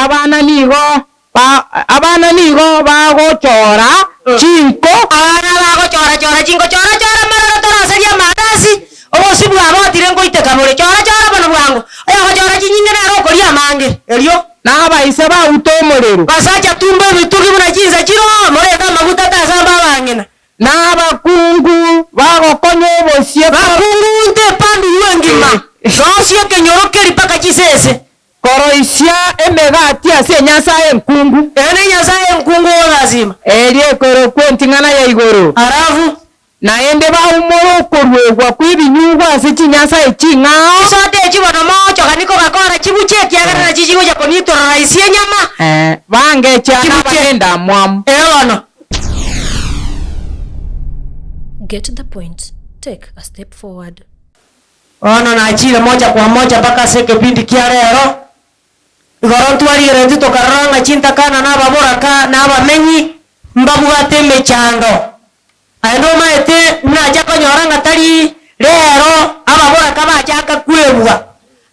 Abana nigo ba abana nigo bagochora chinko. Abana bagochora chora chinko chora chora maroro toroserie amandasi, obosie bwabotire nkoiteka bore chora chora bono bwango, oyogochora chinyinge nere okoria amange, erio. Na abaise baute omorero. Basacha tumba ebitugi buna chinsa chiroo, morente amaguta tasamba abang'ina. Na abakungu bagokonya obosie. Bakungu unte epanduru engima, rosia ekenyoro keria mpaka chisese. Koroisia emegati ase enyasae enkungu. Ere nenyasae enkungu ogosasima. Eria ekorokwa enting'ana ya igoro. Alafu. Naende baumore okoruegwa kw'ebinyugwa ase chinyasae ching'ao. Chisote echi bono moochogani kogakora chibuche, ekiagera nachio chigocha konitorora ise enyama. Bangeche Chibuche. abane endamwamu. Ee bono. Get the point, take a step forward. Bono nachire moja kwa moja mpaka ase ekebindi kia rero, igoro ntwarigereretie tokarora ng'a chintakana na ababoraka na abamenyi mbabwate emechando. Naende omanyete nacha konyora ng'a tari rero ababoraka bachaka kwebwa,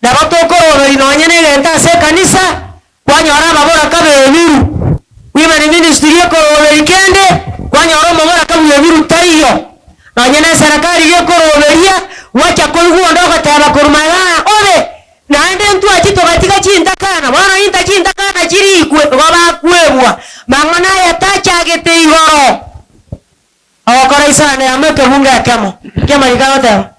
nabo tokoroberia nonye na egento ase ekanisa, kwanyora ababoraka bebiru, women ministry ekoroberia kende, kwanyora omoboraka bwebiru taiyo. Nonye na eserekari gekoroberia, gwacha koigwa onde ogoteba korwa magega ng'a obe, naende ntwachi togatiga chintakana, bono inta chintakana chirikwe, igo bakwebwa, mang'ana aya tachagete igoro. Ogokora isano yamo ekebungo ekemo, ki'amariko agoteba,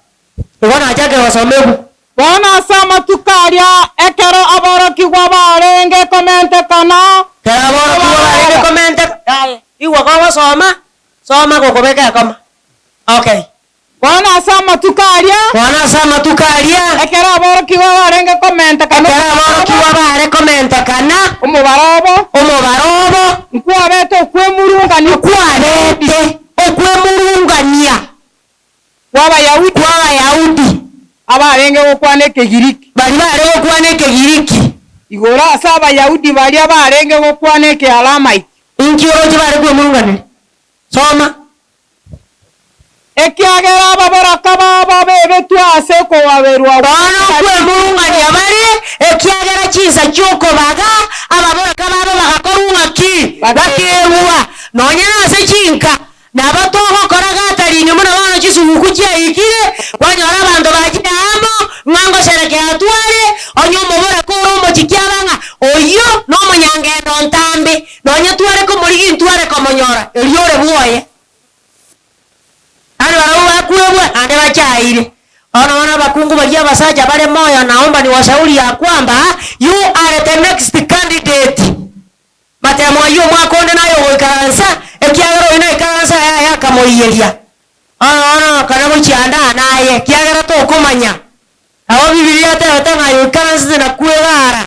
igo nachake gosoma ebuku. Bono ase amatuko aria ekero aborokigwa barenge komentekana. Ekero aborokigwa barenge komenteka, yaya, igwa kogosoma, soma gokobeka ekoma. Okay. Bono ase amatuko aria. Bono ase amatuko aria. Ekero aborokigwa barenge komentekana. Ekero aborokigwa bare komentekana. Omobaro obo. Omobaro obo. Nkwabete okwemurungania. Nkwabete okwemurungania. Kw'Abayahudi. Kw'Abayahudi. Abarenge gokwana Ekegiriki. Baria bare gokwana Ekegiriki. Igoro ase Abayahudi baria barenge gokwana Ekearamaiki. Inki oroche bare kwemurunganeria? Soma. Ekiagera ababoraka babo bebetwe ase okoaberwa. Bono nkwemurungania bare, ekiagera chinsa chi'okobaga ababoraka babo bagakorwa ng'aki? Bakegwa. Nonya nase chinka nabo togokora gatarini buna bono chisuguku chiaikire, kwanyora abanto bachire amo, ng'a ngosherekea tware, onye omoboraka ore omochiki aba ng'a oyio nomonyangendo ntambe, nonya tware komorigia intware komonyora, erio ore bwoye. Yaani barabwo bakwebwa naende bachaire. Bono bono abakungu baria abasacha bare moyo naomba niwashauri ya kwamba you are the next candidate. Matemo ayio omwaka onde naye ogoikaransa ekiagera oyio naikaransa yaya akamoiyeria. Bono bono kana gochiandaa naye ekiagera tokomanya. Nabo Bibilia etebete ng'a aye oikaransete na kwegara,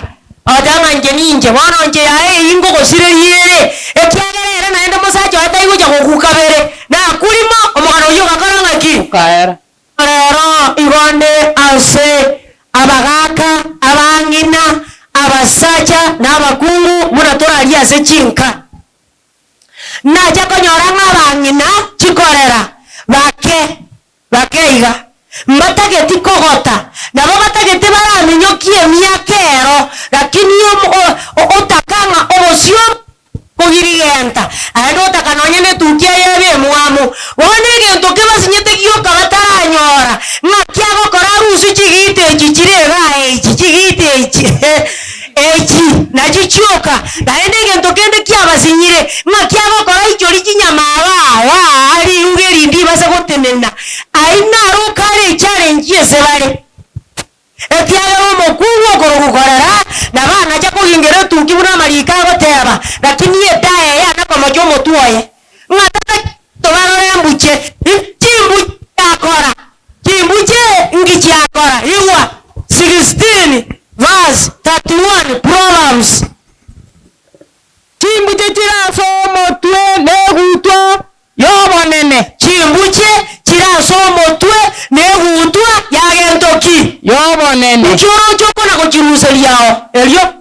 ogoteba ng'a inche ninche, bono inche yaye eyio nkogosireria ere, ekiagera ere naende omosacha oye taigocha gokukabere, nakurimo, omogano oyio ogakora ng'aki? Okaera. Rero igo nde ase abagaaka, abang'ina, abasacha, na abakungu, buna torarie ase chinka. Nacha konyora ng'a abang'ina chikorera bake Bake iga, mbatageti kogota, nabo batagete baraminyokie emiaka ero, lakini otaka ng'a obosio kogirigenta, naende otaka nonya netukia eye ebe emwamu. Bono egento kebasinyete gioka bataranyora, ng'aki agokora arusie chigita echi chire igaa echi, chigita echi echi nachio chioka, naende egento kende kiabasinyire, ng'aki agokora aichorie chinyama aba aa riuga erinde ribase gotenena. Ayio naro okare echallenge ase bare. Ekiagera omokungu okorokwa korera, nabo anacha kogingera etuki buna amariko agoteba, lakini edaa eye ana komocha omotwe oye, ng'a tata tobarore embuche, chimbuche akora, chimbuche nki chiakora, igwa 16 verse 31 Proverbs. Chimbuche chire ase omotwe negutwa y'obonene. Chimbuche chire ase omotwe negutwa ya gento ki? Y'obonene. Inki oroche okona gochiruseria ao erio?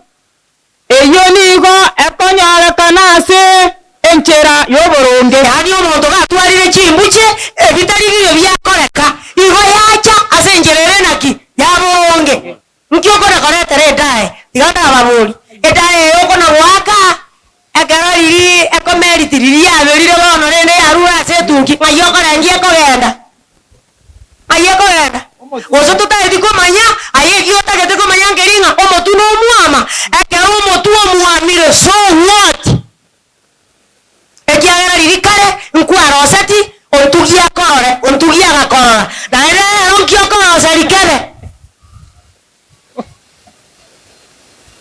Eyio nigo ekonyorekana ase enchera y'oboronge. Yaani omonto gatwarire chimbuche, ebitari bibe biakoreka, igo yacha ase enchera ere naki? Ya boronge. Nki okona koretera edae? Tiga ndababorie, edae eye. Esaliti riria yaberire bono rende yarure ase etuki, ng'ai okorengia ekogenda? Ng'ai ekogenda? Gose totageti komanya aye eki otagete komanya nkeri ng'a omotwe nomwama, ekero omotwe omwamire so what? Ekiagera riria kare nkwaroseti ontugie akorore, ontugie agakorora, naende rero nki okorosa rikebe?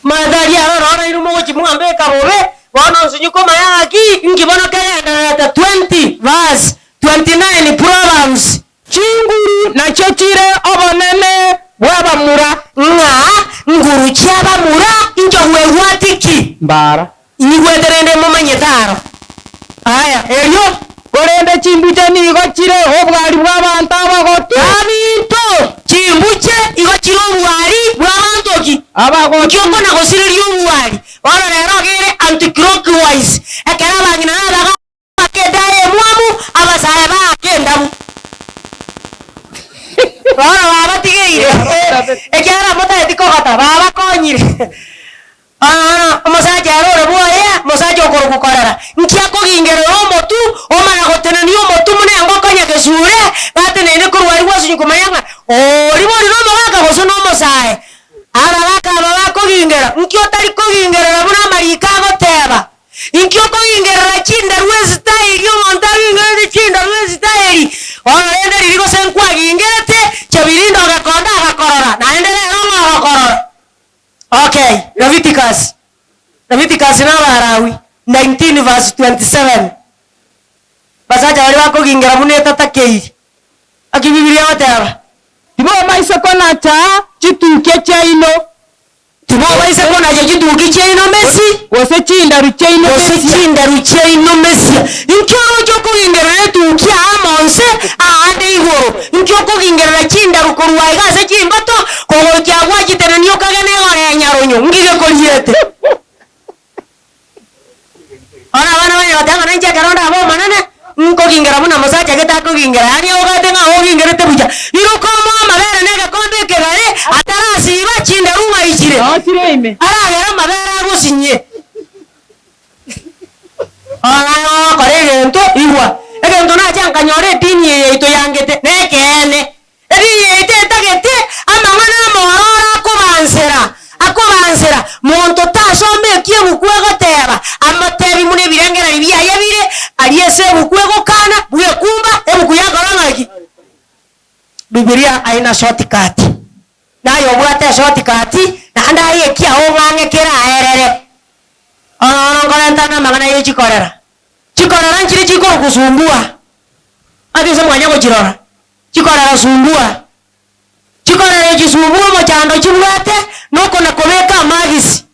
Omanyete aria aroro ore inwe mogochia mwambeka bobe, bono nsinye komanya ng'aki inki bono kegendererete 20 verse 29 Proverbs. Chinguru nachio chire obonene bw'abamura. Ng'a nguru chi'abamura inche ogwegwati ki? Mbara. Inyigwete rende momanyete aro. Aya, erio. Korende chimbuche nigo chire obwari bw'abanto abagotu. Abinto, chimbuche igo chire obwari bw'abanto ki? Abagotu. Inki okona gosireria obwari? Bono rero ogere anti-clockwise, ekero abang'ina na abagaka baaka edawa emwamu, abasae baaka endabu. Bono babatigeire, ekiagera motageti kogota, babakonyire. Bono omosacha ere ore bwoye, omosacha okorokwa korera, nki akogingerera omotu, omana gotenenia omotu buna engoko nyagesure, gateneine korwa aria gwasunywa komanya ng'a oria bori nomogaka gose nomosae. Abagaka aba bakogingera, nki otari kogingerera buna amariko agoteba? Inki okogingerera chindaru esitaeli omonto agingerete chindaru esitaeli? Bono rende riria gose nkwagingerete, Chabirinda ogekonda agakorora, naende rero ng'a ogokorora. Okay, Leviticus, Leviticus na Abalawi 19 verse 27. Basacha baria bakogingera buna etatakeiri. Naki Bibilia egoteba? Timobaisa konacha chitukia chiaino. Timobaisa konacha chituki chiaino mesi. Gose chindaru chiaino Gose mesia. chindaru chiaino mesia. Inki oroche okogingerera etuki aa amo nse, aande igoro? Inki okogingerera chindaru korwa aiga ase chimbato, kogochia agwo achitenenie okagena egora enyaronyo? Nki gekoriete? Bono abana banye goteba ng'a nainche ekero ndabe omonene, nkogingera buna mosacha gete akogingera, yaani ogate ng'a ogingerete buya. Iroka omoe amabere na egekombe ekegare, atarasiba chindaru ng'aichire, Noo chire ime. aragere amabere agosinye. Bono naye ogokora egento, igwa, egento nache nkanyora edini eye yaito yangete, nekeene. Edini yaito etagete amang'ana amororo akobansera, akobansera, monto tasoma eki ebuku egoteba, amotebi buna ebirengererio biaye bire, aria ase ebuku egokana, bwekumba, ebuku yakora ng'aki? Bibilia haina shortcut. Naye obwate eshortcut, naende aye ekiao ong'ang'e keraerere. Bono nkorentane amang'ana ye chikorera. Chikorera nchire chikogosumbua, ase ase mwanya gochirora. Chikorera sumbua, chikorera echi sumbua omochando chibwate nokona kobeka amagisi,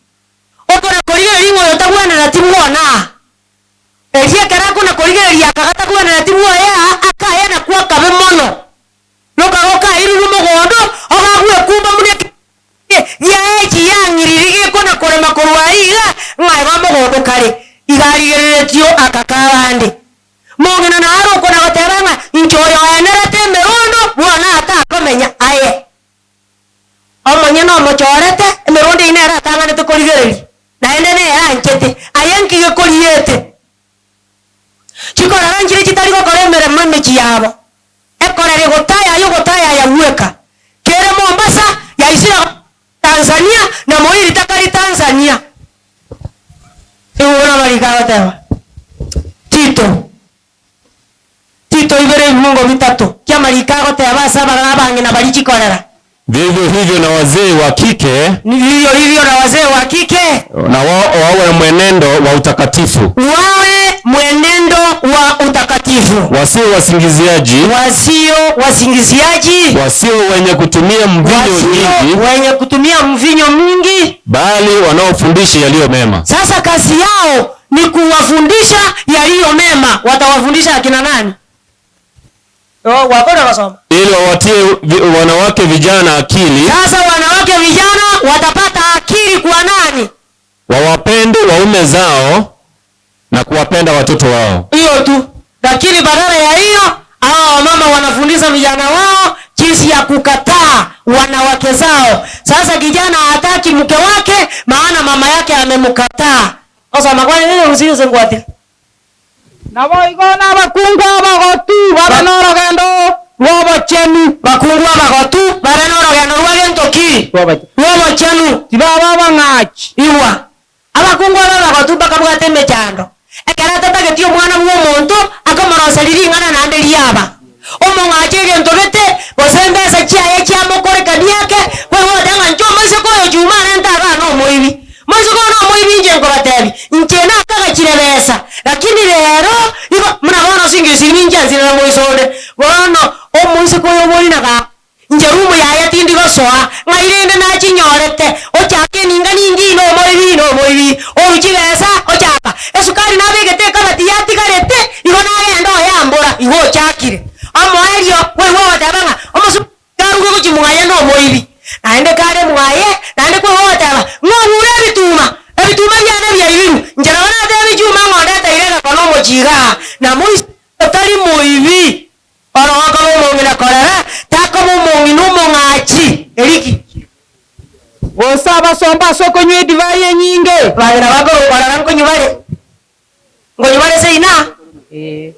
okona korigereria ng'a oyo tagwenereti bwona aa. Erio ekero akona korigereria aka gatagwenereti bwoye aa, akaye nakwo akabe mono. Nokaga okairurwe mogondo, ogagwekumba buna eke giaye chiyang'iriri gekona korema korwa aria iga, ng'a igo mogondo kare, iga arigereretio aka kabande. Mong'ina naro okona goteba ng'a inche oyo oenerete emerondo bwona atakomenya aye. Omonyene omochorete, emerondo eyio nere atang'anete korigereria, naende nere anchete, aye nki gekoriete? Chikorera nchire chitari gokora emeremo emechie yabo, ekorera egotayaya ogotayaya gweka. Kere Mombasa, yaisire Tanzania, na moiri takari Tanzania. Nigo buna amariko agoteba, Tito, Tito ibere ebibungo bitato, ki amariko agoteba ase abang'ina baria chikorera? Vivyo hivyo na wazee wa kike. Vivyo hivyo na wazee wa kike. Na wawe mwenendo wa utakatifu. Wawe mwenendo wa utakatifu. Wasio wasingiziaji. Wasio wasingiziaji. Wasio wenye kutumia mvinyo Wasio nyingi. wenye kutumia mvinyo mingi. Bali wanaofundisha yaliyo mema. Sasa kazi yao ni kuwafundisha yaliyo mema. Watawafundisha akina nani? Oh, wakona wasoma. Ili wawatie wanawake vijana akili. Sasa wanawake vijana watapata akili kwa nani? Wawapende waume zao na kuwapenda watoto wao. Hiyo tu. Lakini badala ya hiyo, hawa wamama wanafundisha vijana wao jinsi ya kukataa wanawake zao. Sasa kijana hataki mke wake maana mama yake amemkataa. Sasa makwani nini usiyo sengwati? Naboigo nabakungu abagotu babe norogendo rw'obochenu. Bakungu abagotu babe norogendo rwa gento ki? Rw'obochenu. Tibaba abang'achi. Igwa, abakungu aba abagotu mbakabwate emechando, ekero atatageti omwana bw'omonto akomoroseria ring'ana naende riaba omong'achi egento gete, gose embesa chiaye chiamokorekania ake, boigo ogoteba ng'a inche omoiseke oyo Juma arente abana omoibi. Moiseke oyo nomoibi inche nkobatebi, inche nakagachire besa, lakini rero igo buna bono ase engencho eye ninche ansirera moiso onde. Bono omoiseke oyo oborina ga inche room yaye tindi gosoa, ng'ai rende nachinyorete, ochake eninga ningi nomoibi nomoibi, orwe chibesa ochaka, esukari nabegete ekabati yatigarete, igo nagenda oyambora, igo ochakire. Omoerio kwaigwa ogoteba ng'a omosu. Karuge gochia mwaye nomoibi, naende kare mwaye, naende kwegwa ogoteba, Ng'a obure ebituma, ebituma biane biaibirwe. Inche nabo natebie Juma ng'a ondeteire egekone omochie igaa, na moise otari moibi, oro gokoba omong'ina korera, takoba omong'ina omong'achi. Eriki. Gose abasomba ase okonywa edivai enyinge. Abang'ina bakorwa korera nkonywa bare. Nkonywa bare seina? Ee.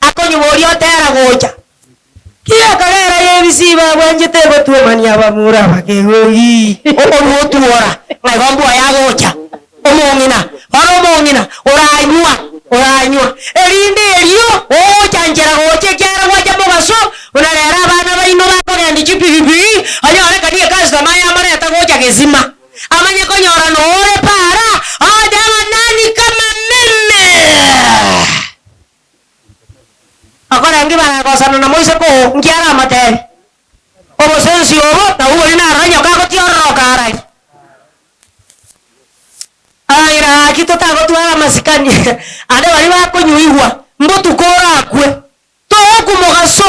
Akonywa oria otera gocha. Kiakarera y'ebisiba abwanchete gotwomania abamura abakegogi. Okorua otuora, ng'a igo mbwoye agocha. Omong'ina, bono omong'ina, oranywa, oranywa, erinde erio ogocha nchera gocha ekiagera gwacha mogaso, buna rero abana baino bakogendia chipigipigi, onyore kari ecustomer yamoreta gocha gesima. Amanye konyora nore para, ogoteba nani kama mimi? Okorenge baragosana na moiseke oo, nki aramotebi? Obosensi obo nabwo boria narora nyoka agotiororoka arari. Arang'ira gaki totagotwara amasikani, ande baria bakonyuigwa, mbotuko orakwe, togokwa mogaso.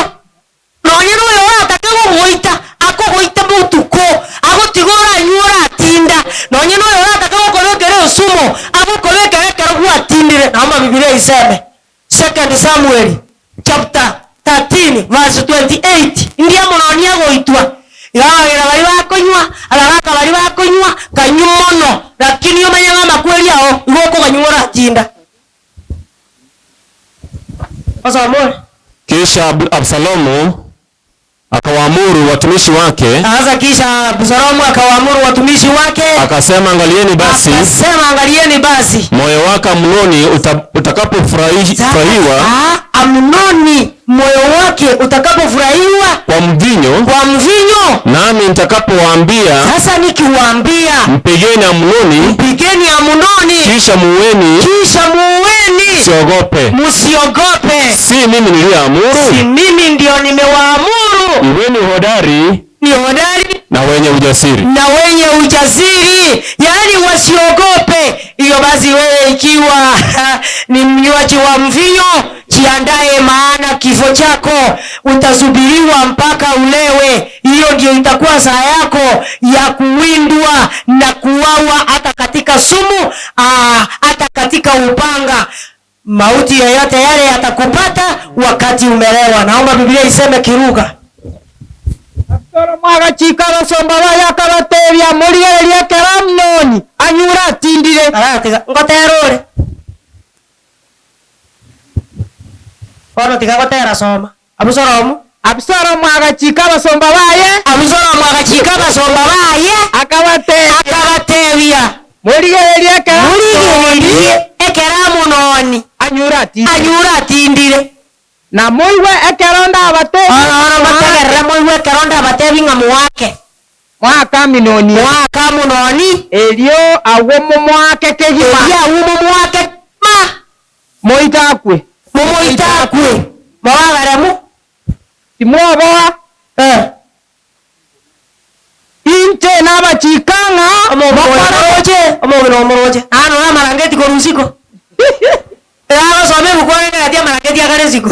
Nonya noyo oratake gogoita, akogoite botuko, agotiga oranywe oratinda. Nonya noyo oratake gokobekera esumo, agokobekera ekero gwatindire. Naomba Bibilia iseme, Second Samuel chapter 13 verse 28, India Amunoni agoitwa, iga abagera baria bakonywa, abagaka baria bakonywa, kanywa mono, lakini omanye ng'a amakweri ao igo okoganywa oratinda. Osome ore. Kisha Absalomu akawaamuru watumishi wake. Sasa kisha Absalomu akawaamuru watumishi wake. Akasema, angalieni basi. Akasema, angalieni basi. Moyo wake Amnoni utakapofurahiwa. Amnoni moyo wake utakapofurahiwa kwa mvinyo. Kwa mvinyo. Nami nitakapowaambia. Sasa nikiwaambia. Mpigeni Amnoni. Mpigeni Amnoni. Kisha muueni. Kisha muueni. Msiogope. Msiogope. Si mimi niliyeamuru? Si mimi ndio nimewaamuru? Iweni hodari. Ni hodari. Na wenye ujasiri. Na wenye ujasiri, yaani wasiogope. Hivyo basi wewe ikiwa ni mnywaji wa mvinyo, jiandae, maana kifo chako utasubiriwa mpaka ulewe. Hiyo ndio itakuwa saa yako ya kuwindwa na kuuawa, hata katika sumu, hata katika upanga. Mauti yoyote yale yatakupata wakati umelewa. Naomba Biblia iseme kiruga. Absalomu agachika abasomba baye, akabatebia, Morigererie ekero Amunoni anyure atindire. Aratiga, Ngotera ore? Bono tiga gotera soma. Abusalomu. Abusalomu agachika abasomba baye. Abusalomu agachika abasomba baye. Akabatebia. Akabatebia. Morigererie ekero Morigererie ekero Amunoni anyure atindire. Anyure atindire. Na moigwe ekero ndabatebie Oro oro motegerere moigwe ekero ndabatebie ng'a moake. Moake Amunoni. Moake Amunoni. Erio agwo momoake kegima. Erio agwo momoake kegima. Moite akwe. Momoite akwe. Mobabaremu. Timwoboa. Eh. Inche nabachika ng'a mokore. Omong'ina omoroche, naye nore amarangeti korwa isiko. Agosoma ebuku orenge gati amarangeti akare isiko.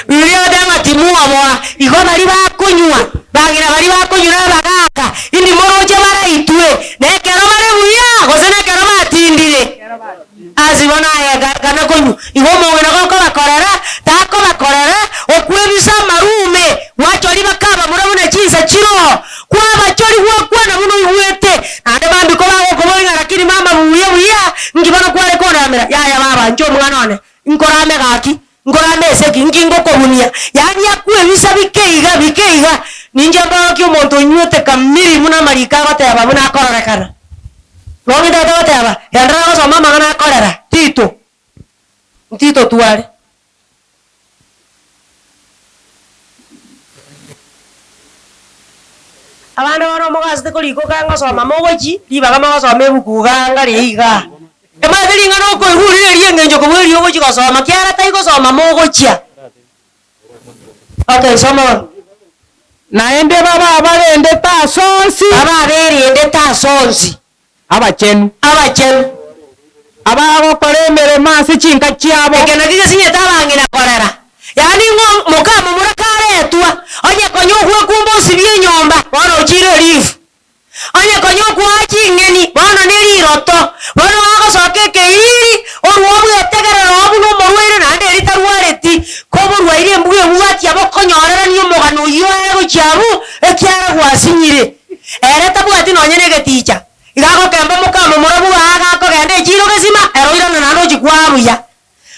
Bibilia egoteba ng'a timwoboa, igo baria bakonywa, bang'ina baria bakonywa na abagaaka, indi moroche baraitwe, na ekero bare buya, gose na ekero batindire. Ase igo naye gana konywa. Igo omong'ina gokobakorera, takobakorera, okwebisa amarume, gwachoria bakabamura buna chinsa chiroo, kwabachoria gwakwana buna oigwete, naende mambia kobagokoboria ng'a lakini mama buya buya, nki bono kware kondora? Agokoramera, yaya baba, inche omwana one, nkorame gaki, nkorame ase ki, nki ngokobunia? Yaani akwe ebisa bike iga, bike iga, ninche mborokie omonto onywete kamiri buna amariko agoteba buna akororekana. Bono intagete goteba, genderera gosoma amang'ana akorera, Tito, Tito tware. Abande bono mogasete korika okare ngosoma mogochi ribaga mogosoma ebuku igaa ngare igaa. Emanyete ring'ana okoigwa riria ria eng'encho kobua erio ogochi gosoma kiagera tai gosoma mogochia. Okay soma bono. Naende babe abarendete ase onsi. Babe aberendete ase onsi. Abachenu. Abachenu. Abagokora emeremo ase chinka chiabo. Eke nakio gesinyete abang'ina korera. Yaani ng'o moka momura karetwa, onye konya ogwekumba osibie enyomba, bono ochire erifu. Onye konya okwaa ching'eni, bono neriroto. Bono agosoka ekeiri, orwa obwetegerera oo buna omorwaire naende eri tarwareti, koborwaire embwa ebwatia bokonyorerania omogano oyio aye gochia abwo, ekiara gwasinyire. Ere tabwati nonye negeticha. Iga agokemba mokamomura buna agakogenda echiiro gesima, ere oirana naende ochia kwaa buya.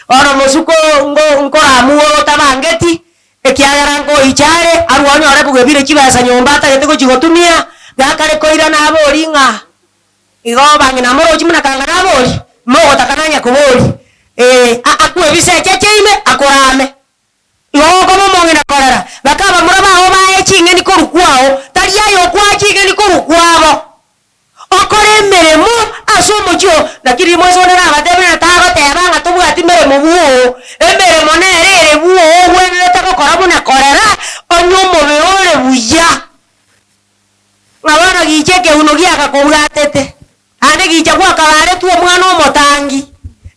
Bono mosuko ngo nkoramua otabangeti, ekiagera nkoicha are, arwe onyore kogebire chibesa nyomba atagete gochia gotumia, gakare koirana abori ng'a igo bang'ina morochi buna kanga nabori, mogotaka nanya kobori, ee, akwebisa echeche ime akorame. Igo gokoba omong'ina korera, baka abamura bao bae ching'eni korwa kwao, tari aye okwaa ching'eni korwa kwabo. Okore emeremo ase omochie oo. Naki riria Musa onde nabatebirie na tagoteba ng'a tobwati meremo bwoo, emeremo nere ere bwoo ogwenerete gokora buna korera, onye omobere ore buya. Ng'a bono gicha ekeuno giakakobwatete. Naende gicha gwakabaretwe omwana omotangi,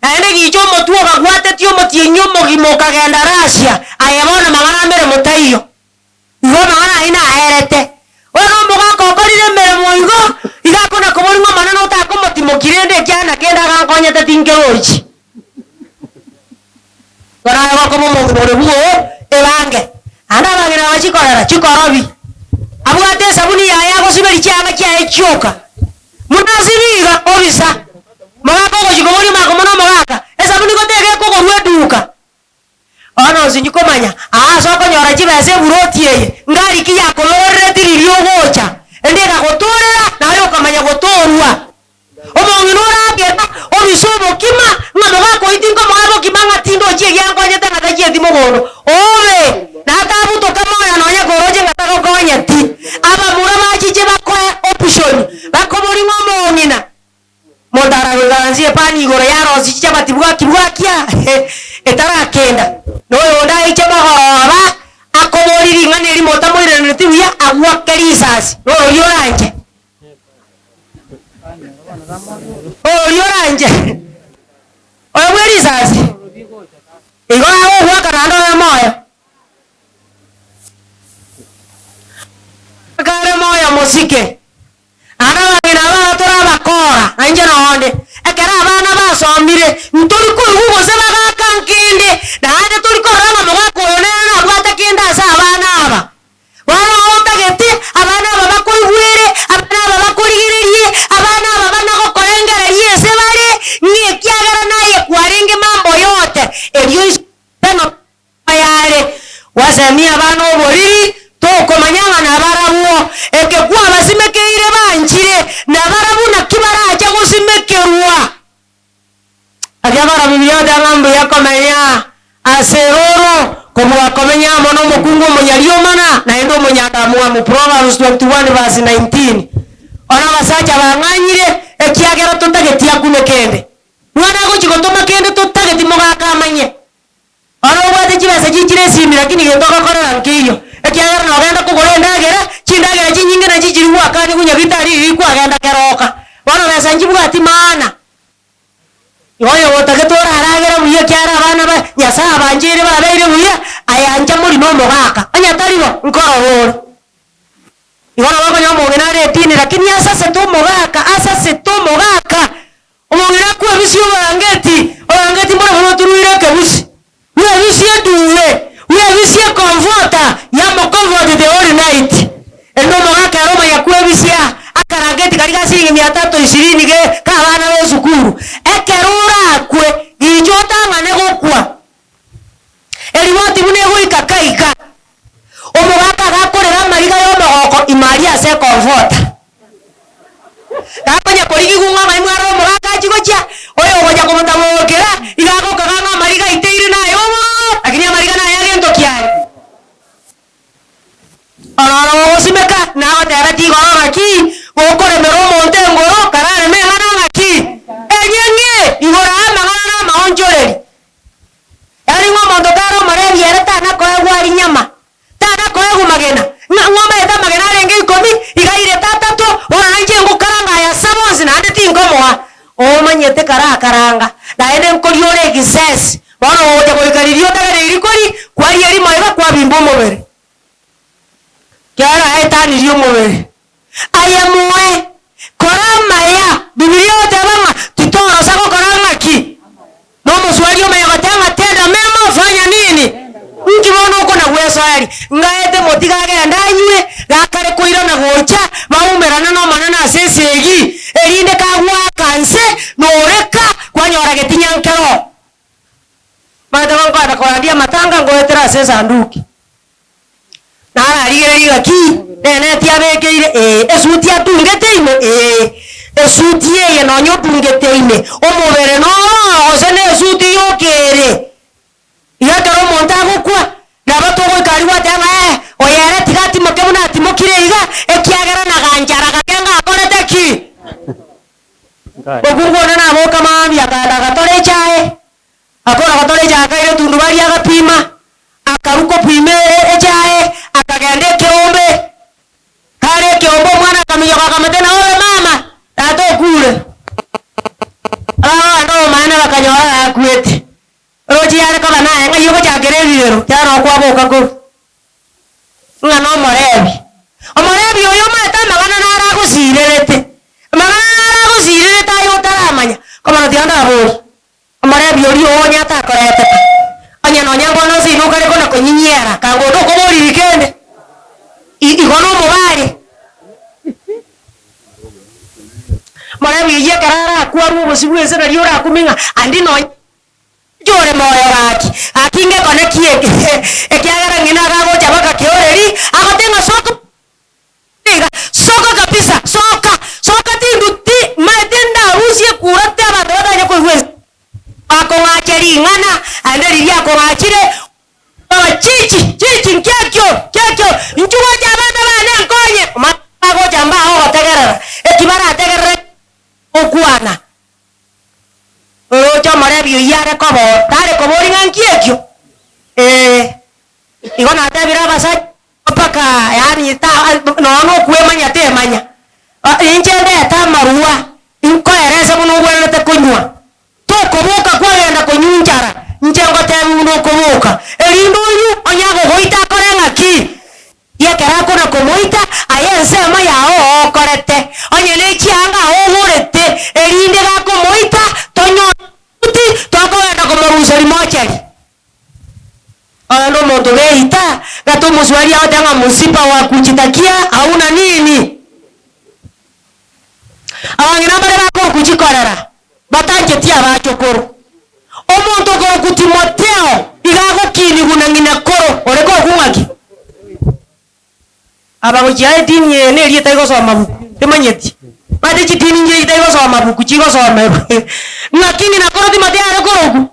naende gicha omotwe okagwatetie omotienyi omogima okagenda Russia, aye bono mang'ana ameremo taiyo. Igo amang'ana ayio naerete. Bono omogaka okorire emeremo igo, iga akona koboria ng'a Omonene otakomotimokia rende ekiagera kende agankonyete tinkerochi. Bono aye gokoba omong'ina ore bwoo, ebange. Naende abang'ina aba chikorera chikorobi. Abwate esabuni yaye agosiberia chianga chiaye chioka. Buna asibie iga, obisa. Mogaka ogochia koboria omako mono omogaka, esabuni gotega ekogorwa eduka. Bono nsinyi komanya aa ase okonyora chibesa eburoti eye, ngari ki yakoyorereti riria ogocha, ende egagotorera, naye okamanya gotorwa. Omong'ina oragera obise obokima, ng'a mogaka oyio tinkomoa bokima ng'a tindochi egiankonyete ng'a tachieti mogondo. Obe! Natabutoka moyo nonya koroche ng'a tagokonyeti. Abamura bachiche bakoe option, bakoboria ng'a omong'ina, monto aragoikaransie epani igoro yarosie chichabati bwaki bwakia etarakenda, na oyonde aiche mogoroba akoborie ring'ana erimo otamoiranereti buya agwake risasi, nororia oranche. Oria oranche oyo bwe risasi, igo agogwaka naende obe moyo. Kare moyo mosike, naende abang'ina aba tore abakora, na inche nonde, ekero abana basomire, ntori koigwa gose bagaka nkende, naende tori korora ng'a mogaka oyo nere nabwate kende ase abana aba. Bono otagete abana aba bakoigwere, abana aba bakorigererie, abana aba banagokorengereria ase bare, ng'a ekiagera naye kwarenge mambo yote, erio isano yare gwasemia abana oboriri, tokomanya ng'a nabarabwo eke kwabasimekeire banchire, nabarabwo naki barache gosimekerwa. Ekiagera Bibilia egoteba ng'a mbuya komenya ase eroro kobua komenya amo nomokungu omonyariomana naende omonyandamwamu. Proverbs 21 verse 19. Bono abasacha bang'anyire ekiagera totageti akune kende. Mwana agochi gotoma kende totageti mogaka amanye. Bono obwate chibesa chinchire esimi lakini gento ogokorera nkeiyo, ekiagera nogenda kogora endagera, chindagera chinyinge nachi chiri goakanigwa nyagitari riria kwagenda keroka. Bono besa nchibwati maana. Igo oyo otagete oraragere buya ekiagera abana ba Nyasae abancheire babeire buya, aye ancha mori nomogaka, onye tari bo, nkorora ore. Igo nabo okonyora omong'ina are etini lakini asasete omogaka, asasete omogaka, omong'ina akwebisia oborangeti, oborangeti mboro buna oturuire ekebusi, bwebisie eduve, bwebisie ecomforter, yamocomfort the whole night. Ende omogaka ere omanya kwebisia akarangeti karia ga siringi mia tatu ishirini ge ka abana be esukuru, ekero ora. orakwe, gicha otang'ane gokwa. Eriboti buna egoika kaiga, omogaka agakorera amariga y'omogoko ime aria ase ekomfota. Gakonya korigigwa ng'a ng'ai mware omogaka achie gochia, oyo ogocha komotabokera, iga agokaga ng'a amariga aiteire naye obororo, lakini amariga naye agento kiaye. Ororo gogosimeka, nagotebeti igoro ng'aki, gokoremera omonto engoro, karareme eng'ana ng'aki? Enyeng'e igoro amang'ana namaonchoreri. Yaani ng'a omonto kare omorebi ere tana koegwa rinyama, tana koegwa magena, ng'a ng'a omanyete amagena arenge ikomi, iga airete atato, bono nainche ngokaranga aya ase bonsi naende tinkomoa. Omanyete karakaranga, naende nkoria ore egisesi, bono ogocha goika riria otaganeiri koria, kwaria erimo iga kwabimba omobere. Kiagera aetanirie omobere. Aye moe, kora amaya. Bibilia egoteba ng'a titorosa gokora ng'aki? Nomoswari omanye goteba ng'a tenda mema, fanya nini? Inki bono okona gwesoeria? Ngaete motiga agende anywe, gakare koirana gocha, baumerane n'Omonene ase esegi, erinde kagoaka nse, noreka, kwanyora getinya nkero. Omanyete gonkoenda korandia amatanga ngoetera ase esanduki. Nararigererie gaki, neneti abekeire, ee, esuti atungete ime, ee, esuti eye nonya otungete ime, omobere noro gose nesuti yoka ere. Iga ekero omonto agokwa, nabo togoika aria gwateba ng'a ee, oyo ere tiga atimoke buna atimokire iga, ekiagera naganchara gake ngakorete ki? Omokungu one naboka mambia akaenda agatora echae, Akora gotora echae akaira etundubari agapima, akarua kopima echae, akagenda ekeombe. Kare ekeombe omwana akaminyoka akamotebia naye obe mama, tata okure. Abana obomaene bakanyora gakwete. Oroche yare koba naye ng'ai ogochakera ebibero, kiagera noo kwaboka korwa. Ng'a nomorebi. Omorebi oyo omanyete amang'ana naro agosiirerete, amang'ana naro agosiirerete aye otaramanya, komana tiga ndaborie. Omorebi oria oo onye atakoretete, onye nonya mbono nse inwe okare kona konyinyiera, kanga onde okoboria kende, igo nomobare. Omorebi oyio ekero arakwe arwe obosio bw'ense nario orakumie ng'a ande nonya inche ore moyo gaki, gaki ngekone ki eke, ekiagera ng'ina agagocha mpaka keoreri, agote ng'a soka. Iga, soka kabisa, soka, soka tindu ti maete ndarusie ekura ti abanto batanye koigwa ense. Akong'acha ring'ana, aende riria akong'achire, baba chichi, chichi, nkiekio, nkiekio, inchuo gocha abana bane nkonye. Omanyete bagocha mbae ogotegerera, eki barategerere gokwana. Oroche omorebi oyio are koba oo, tare koboria ng'a nkiekio? Ee. Igo natebire abasacha mpaka yaani ta nonya nokwemanya temanya. Inche ndete amarwa, nkoerese buna ogwenerete konywa. Tokoboka kwagenda konywa nchara, inche ngotebi buna okoboka, erinde onywe onye agogoita akore ng'aki? Ekero akona komoita, aye ensemo yao okorete, onye ne chianga ogorete, erinde gakomoita tonyore ti tokogenda komoruseria mocheri. Oyo nomonto bw'eita, gata omoswari agoteba ng'a msiba wa kujitakia hauna nini? Abang'ina mbare bakorokwa chikorera, batancheti abachokoro. Omonto okorokwa Timotheo iga agokinigwa na ng'ina koro, ore korokwa ng'aki? Abagochia edini eye neria etari gosoma buku, timanyeti. Omanyete chidini nchire chitari gosoma buku chigosomerwa. Ng'aki ng'ina koro Timotheo are korokwa?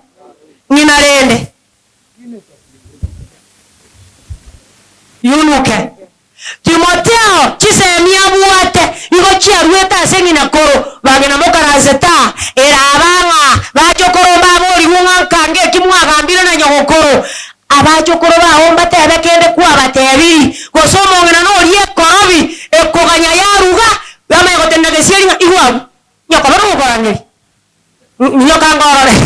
Ng'ina rende. Yunuke. Timotheo chisemi abwate igo chiaruete ase ng'ina koro, bang'ina mokaranse taa, eraba ng'a bachokoro mbaborigwe ng'a nkange eki mwagambire na nyogokoro. Abachokoro bao mbatebe kende kwabatebiri, gose omong'ina noria ekorobi ekoganya yaruga, yamanya gotenena gesieri ng'a igwa abwo, nyokoba nogokorangeria, nyoka ngorore,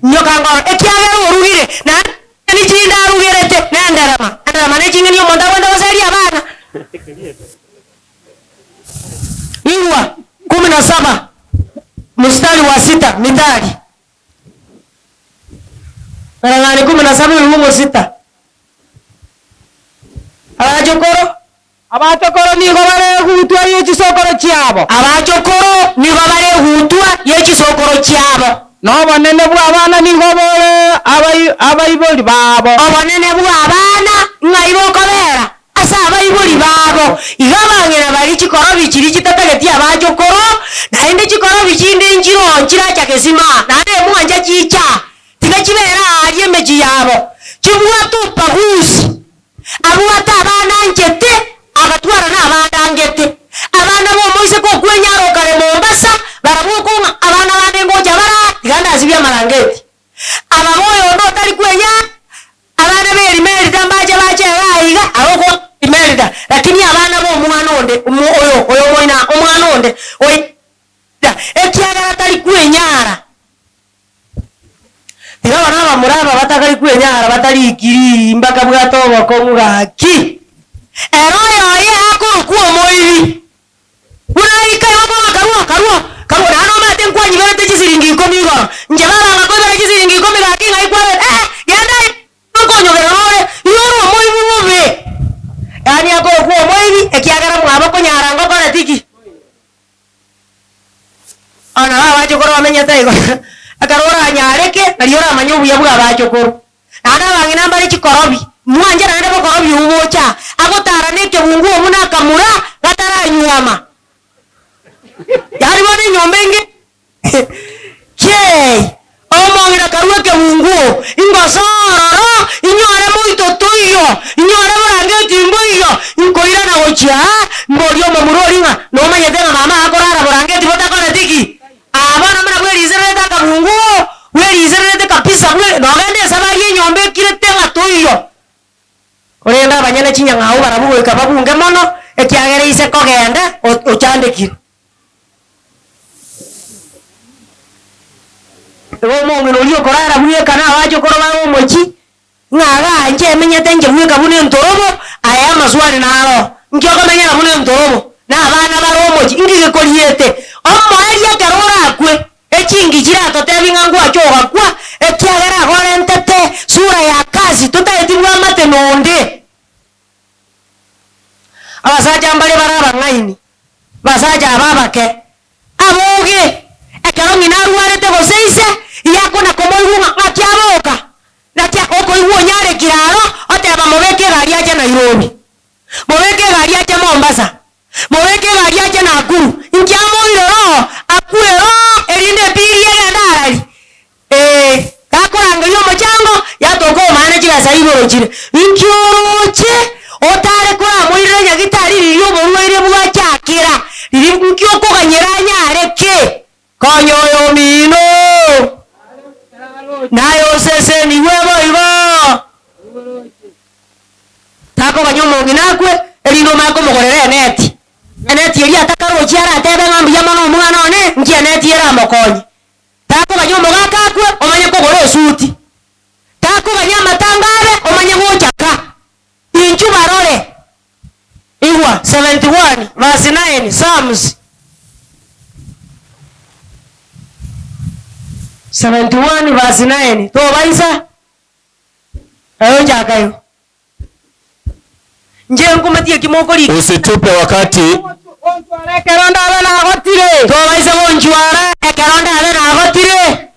nyoka ngorore, ekiagera orugire, naende chinde arugerete, nenderema, enderema ne ching'eni omonto agwente goseria abana. Igwa, kumi na saba, mstari wa sita, Mithali. Koreng'ana ikomi na saba erumo sita. Abachokoro. Abachokoro nigo bare egutwa ye chisokoro chiabo. Abachokoro nigo bare egutwa ye chisokoro chiabo. Na obonene bw'abana nigo bore abaibori babo. Obonene bw'abana ng'ai bokobera? Ase abaibori babo. Igo abang'ina baria chikorobi chiria chitatageti abachokoro, naende chikorobi chinde nchiroo nchiracha gesima, naende emwancha chicha, tiga chibere aaria emechie yabo, chibwate ubaguzi. Abwate abana anchete, agatwara nabande angete. Abana b'omoiseke okwenyara okare Mombasa, barabwo okong'a abana bande ngocha bare aa, tiga ndasibie amarangeti. Aba boyonde otari kwenyara, abana b'Elimelda mbache bache igaa iga, aba okong'a Elimelda, lakini abana b'omwana onde, omo oyo oyo omoina omwana onde, oyo ekiagera tari kwenyara. Tiga abana abamura aba batagari kwenyara batarikiri mbakabwate obokong'u gaki. Ere oyoye akorokwa omoibi, buna aika igo okong'a karwo karwo karwo naende omanyete nkwanyiberete chisiringi ikomi igoro, inche baba ngakoibera chisiringi ikomi gaki ng'ai kwabete eh genda aye okonyogerera ore, igo ore omoibi bobe. Yaani akorokwa omoibi ekiagera mwabo konyara ngokoreti ki? Aba nabo abachokoro bamenyete igo, ekero oranyareke, nario oramanye obuya bwa abachokoro. Naende abang'ina mbare chikorobi, mwanche naende bokorobi obwo bocha aa, agotara na ekebunguo buna akamura gataranyuoma. Yaani bono enyomba enge kiei, omong'ina karue ekebunguo, ingoso ororo, inyore moito toiyo, inyore borangeti mboiyo, inkoirana gochia aa, mborie omomura oria ng'a nomanyete ng'a mama akorara borangeti botakoreti ki? Aa bono buna bwerisererete akabunguo, bwerisererete kabisa bwe nogende esabari enyomba ekirete ng'a toiyo. Korende abanyene chinyang'au barabwo goika babunge mono, ekiagera ise kogenda ochandekire. Igo omong'ina oria okorara bweka na abachokoro baye omochie, ng'a agaanche emenyete inche bweka buna entorobo, aye amaswali naro, Inki okomenyera buna entorobo, na abana bare omochie, inki gekoriete? Omoerio ekero orakwe, echingi chiratotebie ng'a ngwache ogakwa, ekiagera agorentete sura ya kazi, totaeti bw'amate nonde. Abasacha mbare bare abang'aini, abasacha aba abake, aboge, ekero ng'ina arwarete gose ise, iga akona komoigwa ng'a ng'aki aboka, naki okoigwa onyarekire aro, oteba mobeke egari ache Nairobi, mobeke egari ache Mombasa, mobeke egari ache Nakuru, inki amoire oroo, akwe oroo, erinde epiri egende arari. Ee, gakorangeria omochango, yatoka omanye chibesa igoro chire. Inki oroche otare koramoirera nyagitari riria oborwaire bwachakera? Riria inki okoganyera anyare ki? Konya oyomino, naye osesenigwe boigo. Takoganya omong'ina akwe, erinde omanye komogorera eneti. Eneti eria atakarochie aratebe ng'a mbuya mono omwana one, inki eneti eramokonye? Takoganya omogaka akwe, omanye kogora esuti. Takoganya amatanga abe, omanye gocha ka. Inchuo barore. Igwa, 71 verse 9, Psalms. 71 verse 9, tobaisa aye ochaka igo. Inche nkomatie eki mokorika. Usitupe wakati. Gonchwara ekero ndabe nagotire. Tobaisa gonchwara ekero ndabe nagotire.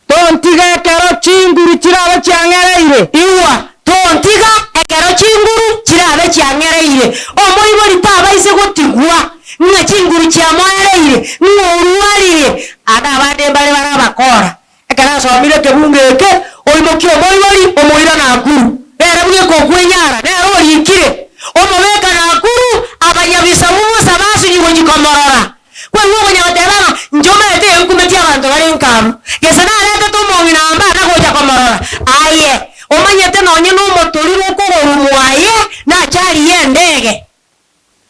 Tontiga ekero chinguru chirabe chiang'ereire. Igwa, tontiga ekero chinguru chirabe chiang'ereire. Omoibori tabaise gotigwa ng'a chinguru chiamoereire, ng'a orwarire. Ande abande mbare bare abakora. Ekero asomire ekebungo eke, oimokie omoibori, omoira Nakuru. Nere bweka okwenyara, nere orikire. Omobeka Nakuru, abanyabisabu bosa basunyi gochia komorora. Kwaigwa okonya goteba ng'a inche omanyete enkumeti abanto bare nka abwo. Gese naretete omong'ina amba na gocha komorora. Aye, omanyete nonye nomotoriro okogorwa mwaye, nache arie endege.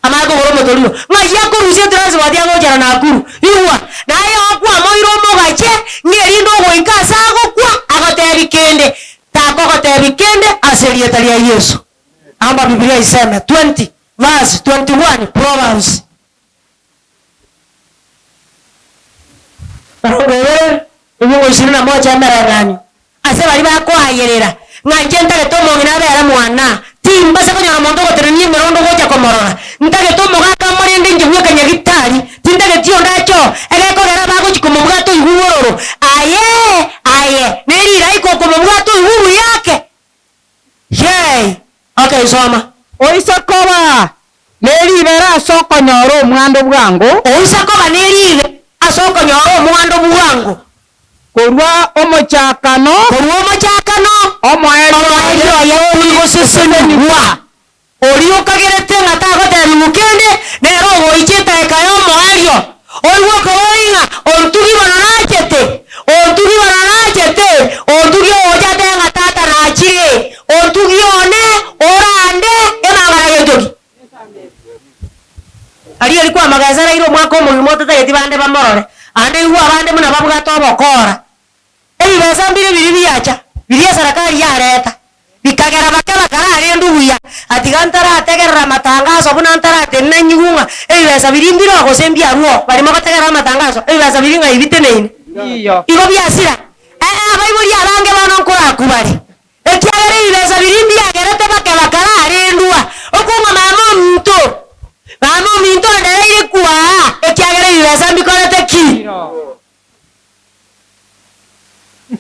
Amanye kogora omotoriro, ng'ai akorusia etransport agochera Nakuru? Igwa, naye okwamoire omogache, ng'a erinde ogoika ase agokwa agotebi kende, takogotebi kende ase erieta ria Yeso. Amba Bibilia iseme 20 verse 21 Proverbs. Emerongo ebere, ebingo ishirini na moja emereng'anio. Ase baria bakoayerera, ng'a inche ntagete omong'ina abere mwana, timbasa konyora omonto ogotenenia emerondo gocha komorora. Ntagete omogaka amorende inche bweka nyagitari, tintageti onde ache oo, egekogera abagochia komobwata oigwe bororo. Aye! Aye neriraika okomobwata oigwe buya ake. Yei! Okay, soma. Oise koba neribera ase okonyora omwando bwango. Oise koba neribera ase okonyora omwando bwango. Korwa omochakano. Korwa omochakano. Omoerio Omoerio oye ori gosesenigwa. Oria okagerete ng'a tagotebigwa kende, nere ogoicha etaeka y'omoerio, oigwe okoboria ng'a, Ontugi bono nachete, ontugi bono nachete, ontugi ogocha atebe ng'a tata nachire, ontugi one orande emang'ana gento ki? Aria aria kwamagesa raire omwaka omogima otatageti bande bamorore, ande igwa abande buna babwate obokora. Ebibesa mbire biria biacha, biria eserekari yareta, bikagera bake bakararendwe buya, atiga ntarategerera amatangaso buna ntaratenena nyigwe ng'a ebibesa biria mbireo gose mbiarweo, baria mogotegerera amatangaso, ebibesa biria ng'ai biteneine? Igo biasira. Ee, abaibori abange bono nkorakwa bare, ekiagera ebibesa biria mbiagerete bake bakararendwa, okong'a mama ominto, mama ominto ondereire kwaa, ekiagera ebibesa mbikorete ki?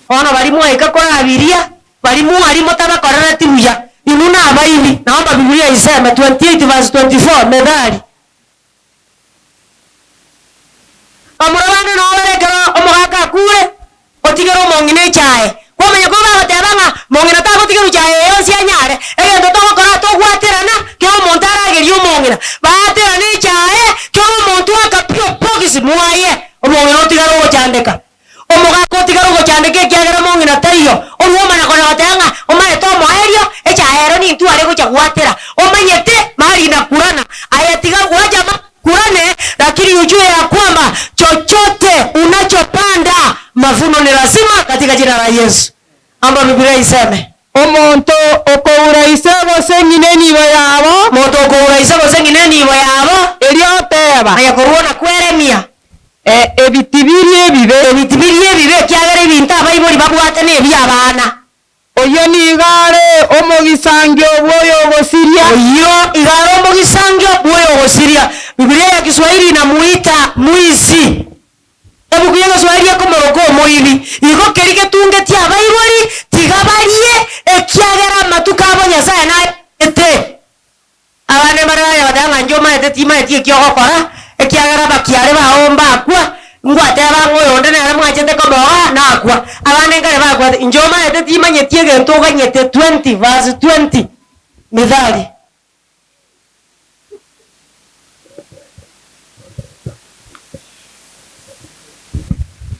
Bono baria mwaika korabiria, baria mwari motabakorereti buya, inwe nabaibi. Naomba Biblia iseme 28 verse 24, Methali. Bamura bande nao bare ekero omogaka akure, otigere omong'ina echae. Kwamanya korwa bagoteba ng'a mong'ina tagotigerwa chae eye yonsi anyare, egento togokora togwaterana kera omonto aragerie omong'ina. Baaterana echae, kera omonto aka pi obogisi mwaye. Omong'ina otigare ogochandeka, omogaka otigare ogochandeka ekiagera omong'ina taiyo, orue omana konya goteba ng'a omaete omoerio, echae ero nintwe are gocha goatera, omanyete mahali inakurana, aye tiga gwacha makurane, lakini ujue ya kwamba chochote unachopanda mavuno ni lazima katika jina la Yesu. Amba Biblia iseme. Omonto okoura ise gose ng'ina enibo yabo. Omonto okoura ise gose ng'ina enibo yabo. Erio oteeba. Aye korwa na kweremia. Ebi tibiri ebibe. Ebi tibiri ebibe, ekiagera ebinto abaibori babwate nebi'abana. Oyio nigo are omogisangio bw'oyogosiria. Oyio igo are omogisangio bw'oyogosiria. Biblia ya Kiswahili inamuita mwizi. Ebuku y'Egeswahili ekomoroka omoibi. Igo keria getungetie abaibori, tiga barie, ekiagera amatuko abo Nyasae nayaete. Abande mbare baye bateba ng'a inche omaete timaeti eki ogokora, ekiagera abakiare bao mbakwa, ngwateba ng'a oyonde nere mwachete komoa nakwa. Abande nkare bakwete, inche omaete timanyeti egento oganyete 20 verse 20 Mithali.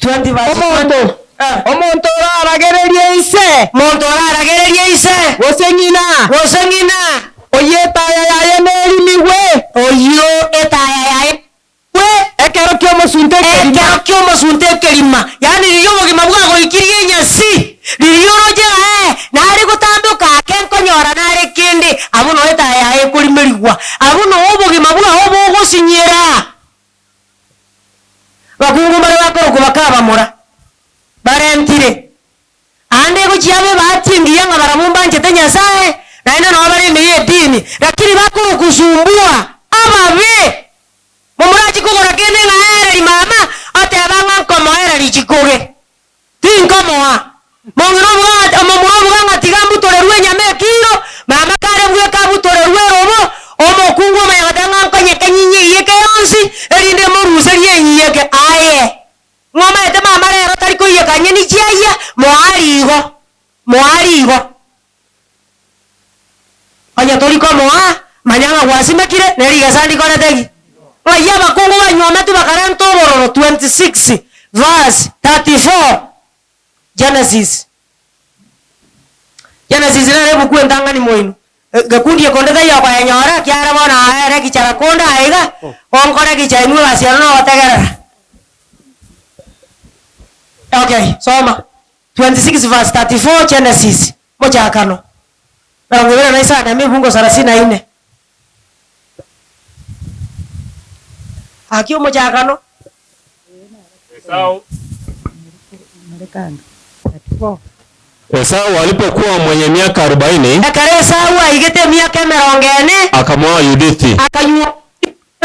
Omonto, omonto oraragererie ise. Monto oraragererie ise. Gose ng'ina. Gose ng'ina. Oyio etaya yaye nerimigwe. Oyio etaya yaye nerimigwe. Ekero ki'omosunte ekerima. Ekero ki'omosunte ekerima. Yaani riria obogima bwagoikirie enyasi, riria oroche ng'a ee, nare gotamboka ake nkonyora nare kende, abwo noo etaya yaye ekorimerigwa. Abwo noo obogima bwao bogosinyera. Abakungu mbare bakorokwa bakabamura, barentire, aande egochia abe ebahati engiya ng'a barabwo mbanchete Nyasae, naende nabo bare ime y'edini, lakini bakorokusumbua ababe. Momorachie kogora kende ng'a ereri mama, oteba ng'a nkomoereri chikoge. Tinkomoa. Mong'ina obuga omomura obuga ng'a tiga mbutorerwe enyama ekiro, mama kare bweka abutorerwe erobo, omokungu omanya goteba ng'a nkonyeke nyinyiyeke yonsi, erinde moruserie enyiyeke. Aye! Ng'a omanyete mama rero tari koiyeka nyeni chiayia, moa rigo, moa rigo. Onye tori komoa, manya ng'a gwasimekire, ne rigesa ndikorete ki? Ng'ai abakungu banywometwe bakarenta obororo 26 verse 34 Genesis. Genesis nere ebuku entang'ani moino. Gekundi eke onde taiyo okoyenyora ekiagera bono aye ere ekichara konde aye iga, onkore ekichara inwe egasi ero nogotegerera. Okay, soma. 26 verse 34 Genesis, Mochakano, emerongo ebere na isano emebungo sarasini na ine. Gaki omochakano. Esau. Esau alipokuwa mwenye miaka arobaini. Ekero Esau aigete emiaka emerongo ene. Akamwoa Yudithi. Akanyuoma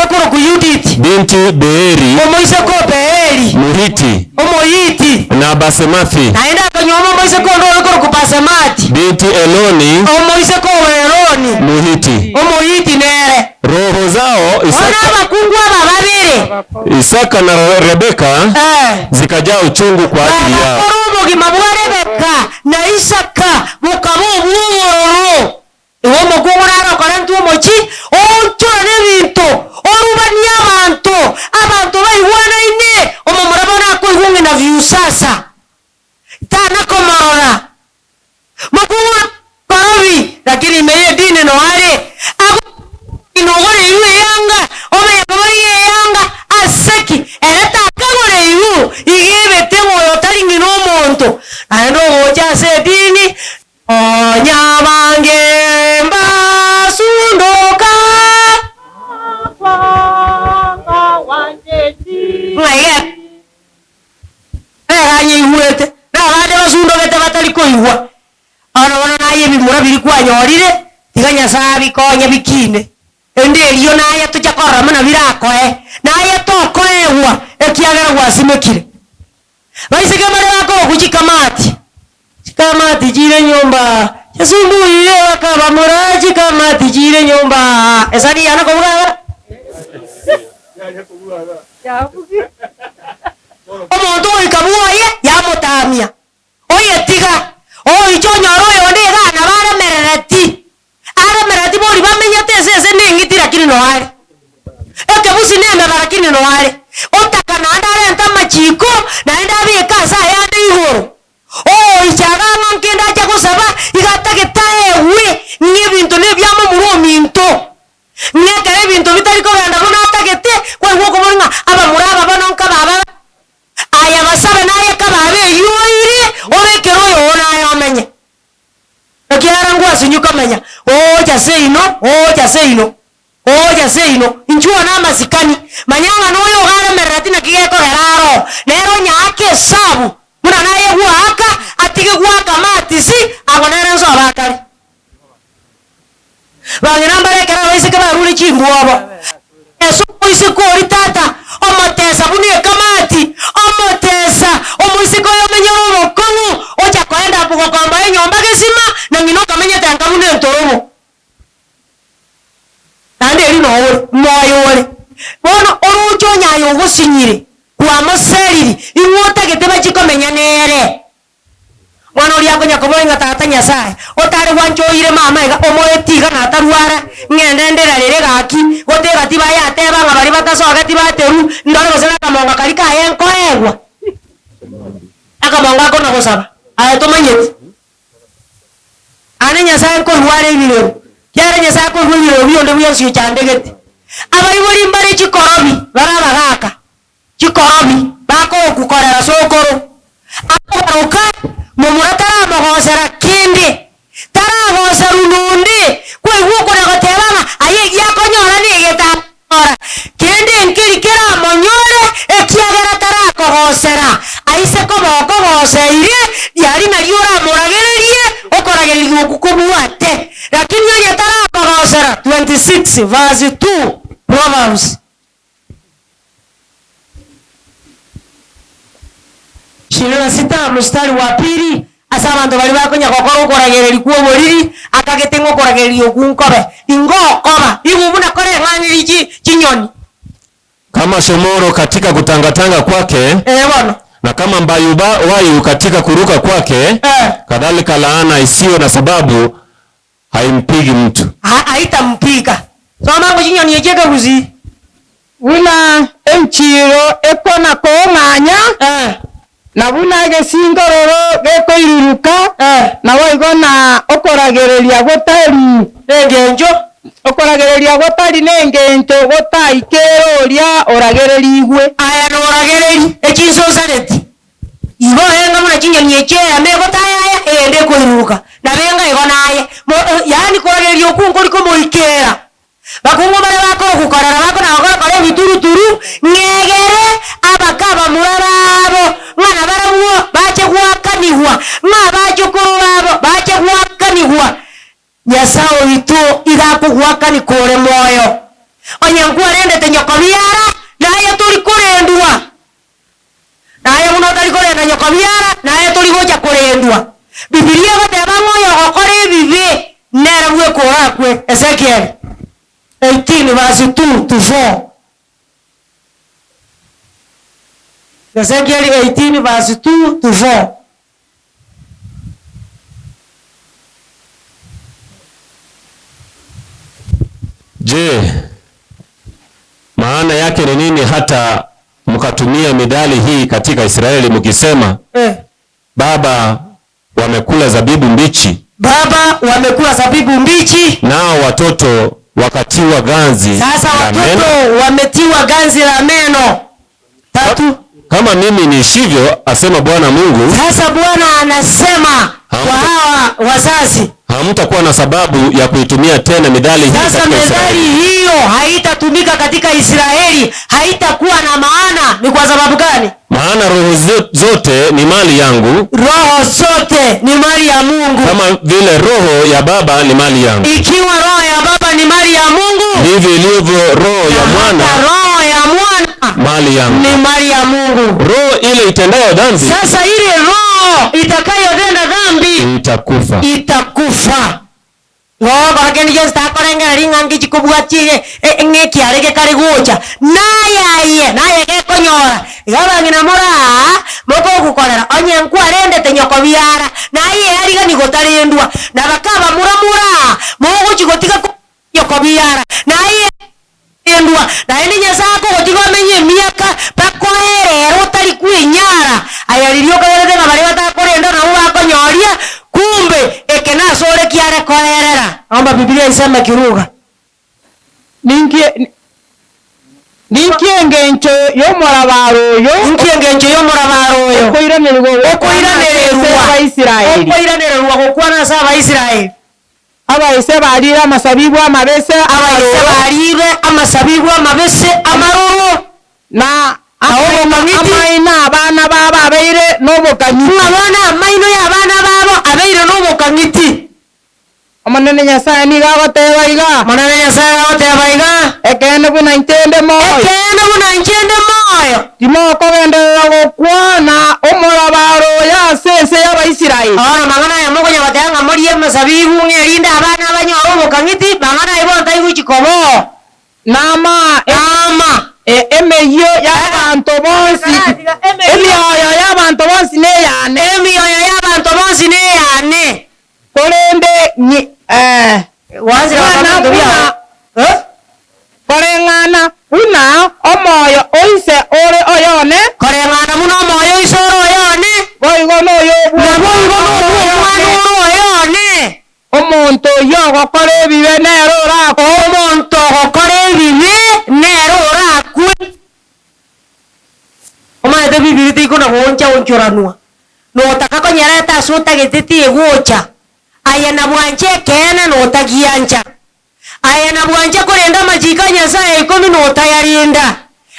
okorokwa Yuditi. Binti Beeri. Omoiseke o Beeri. Muhiti. Omohiti. Na Basemathi. Naende akanyuoma omoiseke onde ore korokwa Basemati. Binti Eloni. Omoiseke o Eloni. Muhiti. Omohiti nere. Roho zao Bono Isaka, abakungu aba babere. Isaka na Rebeka Eh. zikajaa uchungu kwa ajili yao. Bagakora obogima bwa Rebeka na Isaka bokaba obw'obororo. Igo omokungu nare okorentwa omochie, oonchorane ebinto, orubanie abanto, abanto baigwanaine, omomura bono akoigwa ng'ina viusasa, tana komorora. Mokungu korobi, lakini ime y'edini noo are, ago ng'ina ogoreirwe eyanga, omanye koboria eyanga ase ki? Ere takagoreirwe, iga ebete oyo otari ng'ina omonto. Naende ogocha ase edini, Nonya abange mbasundoka. Ng'a iga eganyeigwete, na abande basundogete batari koigwa. Bono bono naye ebimura biria kwanyorire, tiga Nyasae abikonye bikine. Ende erio naye tochia korora buna birakoe, naye tokoegwa ekiagera gwasimekire. Baiseke mbare bakorokwa chikamati, chikamati chire nyomba, chiasumbuire bakabamura chikamati chire nyomba. Esani yane kobuga iga. Omonto ogoika bwoye yamotamia, oyetiga, ogoicha onyore oyonde iga nabo aremerereti, aremerereti bori bamenyete ense ense neng'iti lakini noo are. Ekebusi nemeba lakini noo are. Otaka naende arente amachiko, naende abeke ase ayande igoro. Ogoicha iga ng'a nkende ache gosaba, iga atagete aegwe ng'a ebinto nebiamomura ominto. Ng'a ekero ebinto bitari kogenda buna atagete, kwaigwa okobori ng'a abamura aba bono nkababa aya basabe naye kababe eyio oire, obekere oyo oo naye omenye. Ekiagera ngwasinywa komenya, gocha seino, gocha seino. Gocha seino, inchuo namasikani, manya ng'a noyo ogaremerereti naki gekogera aroo, nere onyaake esabu buna naye gwaaka, atige goaka amatisi, ago nere nsobe akare. Bang'ina mbare ekero abaiseke barure chimbwobo, Yeso omoiseke oria tata, omotesa buna ekamati, omotesa, omoiseke oyo omenyere obokong'u, ocha koenda gokomboa enyomba gesima, na ng'ina okamenyete nka buna entorobo. Naende erio noo ore, moyo ore. Bono oroche onye aye ogosinyire, kwamoseriri, ing'o otagete bachie komenya nere? Mwana oria akonya koboria ng'a Tata Nyasae, otare gwancha oire mama iga, omoeti iga natarwara, ng'ende nderarere gaki, goteba tibayateba ng'a baria batasogeti baterwu, ndore gose nakamongo karia kaye nkoegwa. Akamongo ako nagosaba, aye tomanyeti. Aane Nyasae nkoigwa are ebirero, kiagera Nyasae akoigwa ebirero bionde bionsi ochandegete. Abaibori mbare chikorobi bare abagaaka, chikorobi bakogokukorera sokoro. Akobaroka momura taramogosera kende, taragoserwa nonde, kwaigwa okona goteba ng'a aye egiakonyora negetakonyora, kende nkeri keramonyore ekiagera tarakogosera. Aise koba okogoseire, riaria nario oramoragererie, okoragererigwa okwo kobwate. Lakini onye tarakogosera, 26 verse 2, Proverbs. Ishirini na sita mstari wa pili, Ase abanto baria bakonya gokora okoragereria kw'oboriri, akagete ng'a okoragereria okwo nkobe, ingokoba, igo buna koreng'anerie chi chinyoni. Kama shomoro katika kutangatanga kwake, Ee bono. na kama mbayuwayu katika kuruka kwake, Eh. kadhalika laana isiyo na sababu haimpigi mtu. Ha, haitampiga. Soma ngo chinyoni echio ekegusii. Buna enchiiro ekona koong'anya, Eh. na buna egesingororo gekoiruruka, Eh. naboigo na okoragereria gotari Nengencho. okoragereria gotari nengencho gotaikere oria oragererigwe. Aya noragererie echinsonsareti. Igo enga buna chinyoni echio eyemo egotayaya, eyende ekoiruruka, nabo enga igo naye. Mo yaani koragereria okwo nkori komoikera. Bakungu baria bakogokorera bakona gokora ebituruturu, ng'egere abake abamura babo, ng'a nabarabwo bache goakanigwa, ng'a abachokoro babo bache goakanigwa. Nyasae oito iga akogoakani kore moyo. Onye nkwarendete nyoko biara, naye tori korendwa. Naye buna otari korenda nyoko biara. verse 2 to 4. Ezekiel 18 verse 2 to 4. Je, maana yake ni nini hata mkatumia midali hii katika Israeli mkisema, Eh. Baba wamekula zabibu mbichi, Baba wamekula zabibu mbichi, nao watoto wakatiwa ganzi sasa la meno? watoto wametiwa ganzi la meno. Tatu. Kama mimi niishivyo, asema Bwana Mungu, Sasa Bwana anasema kwa hawa wazazi, hamtakuwa na sababu ya kuitumia tena midali hii sasa katika methali Israeli. hiyo haitatumika katika Israeli, haitakuwa na maana. Ni kwa sababu gani? Maana roho zote ni mali yangu, Roho zote ni mali ya Mungu. kama vile roho ya baba ni mali yangu, Ikiwa roho ya baba ni mali ya Mungu, ndivyo ilivyo roho ya na mwana hata roho ya mwana mali yangu. ni mali ya Mungu. Roho ile itendayo dhambi Sasa ile roho itakayotenda dhambi itakufa. itakufa. Gokora kende gionsi takorengera ring'angi chikobwatie ng'ekiare gekare gocha nayaye naye gekonyora iga abang'ina moraa mokogokorera onye nkwarendete nyoko biara naye arigani gotarendwa na bakaba mura moraa mogochi gotiga ko nyoko biara naye endwa naende Nyasaye akogotiga omenye emiaka bakoerera otari kwenyara aya riria okagerete ng'a baria batakorenda nabo bakonyoria kumbe eke nase ore kiare koerera. Naomba Biblia iseme kiruga. Ninki ninki engencho y'omorabaro oyo Ninki engencho y'omorabaro oyo okoiranererwa okoiranererwa Abaisiraeli okoiranererwa gokwana ase Abaisiraeli abaise barire amasabibu amabese abaise amaroro barire amasabibu amabese amaroro na Aho amaina abana babo abeire n'obokang'iti ng'a bono amaino ya abana babo abeire n'obokang'iti. Omonene Nyasaye nigo agoteba iga Omonene Nyasaye agoteba iga ekeene buna inche nde moyo ekeene buna inche nde moyo timokogenderera gokwana omorabaro oyo ase ense y'Abaisiraeli. Bono mang'ana aya mokonya goteba ng'a morie amasabibu ng'a erinde abana banyore obokang'iti, mang'ana ayio bono taigochi koboo. Nama Nama. emeyio y'abanto bonsi emioyo y'abanto bonsi neyane Emioyo y'abanto bonsi neyane. Korende nyi eh, Gwanchire Bwana gokora ebinto biao. buna Eh? koreng'ana buna omoyo oise ore oyone Koreng'ana buna omoyo oise ore oyone, boigo noyo nabo igo nobwo omwana ore oyone. Omonto oyio ogokora ebibe nere orakwe. Omonto ogokora ebibe nere orakwe. Omanyete Bibiri teikona gooncha onchoranwa, notaka konyereta ase otagete tegocha. Aye nabwancha ekeene notagiancha. Aye nabwancha korenda amachiko a Nyasaye ikomi notayarinda.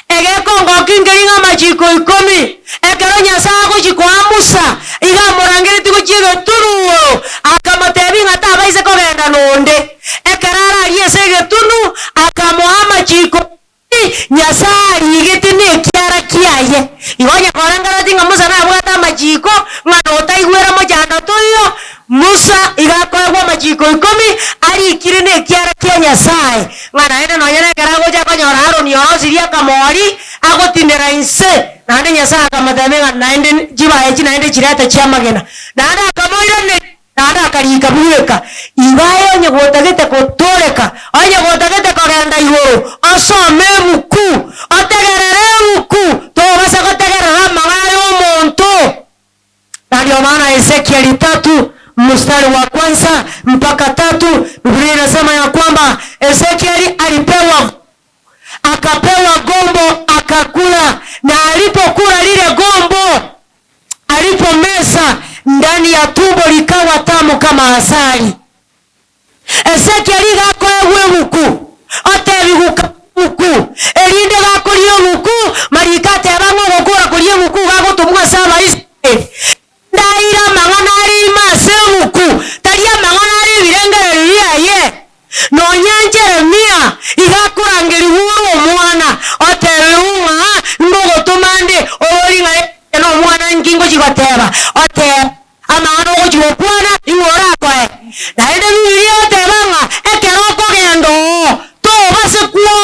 Egekongoki nkeri ng'a amachiko ikomi, ekero Nyasaye agochi koa Musa, iga amorangeretie gochia egetunuo, akamotebia ng'a tabaise kogenda nonde. Ekero araria ase egetunu, akamoa amachiko ikomi, Nyasaye arigete na ekiara kiaye. Igo onye korengeretie ng'a Musa nabwate amachiko, ng'a notaigwera mochando toiyo, Musa iga akoegwa amachiko ikomi, arikire na ekiara kia Nyasaye, ng'a naende nonya na ekero agocha akonyora Aroni orosirie akamori, agotinera inse, naende Nyasaye akamotebia ng'a naende chibae echi naende chirete chi'amagena. Naende akamoiraneria, naende akarika bweka, Igo aye onye gotagete gotooreka, onye gotagete kogenda igoro, osome ebuku, otegerere ebuku, tobasa gotegerera amang'ana y'omonto. Na ndio maana Ezekieli tatu mstari wa kwanza mpaka tatu Biblia inasema ya kwamba Ezekieli alipewa akapewa gombo akakula, na alipokula lile gombo, alipomeza ndani ya tumbo likawa tamu kama asali. Ezekieli gakoegwa ebuku otebi guka buku erinde gakoria obuku marika ateba ng'a ogokora koria ebuku gagotomwa ase Abaisraeli. Ndaire amang'ana are ime ase ebuku, tari amang'ana are ebirengererio biaye. Nonya Jeremia iga akorangerigwa ore omwana, otebiwu ng'a ngogotoma nde orori ng'a ee nomwana nki ngochi goteba, oteba amang'ana ogochi gokwana ing'o orakoe. Naende Bibilia egoteba ng'a ekero okogenda oo, tobase kwo.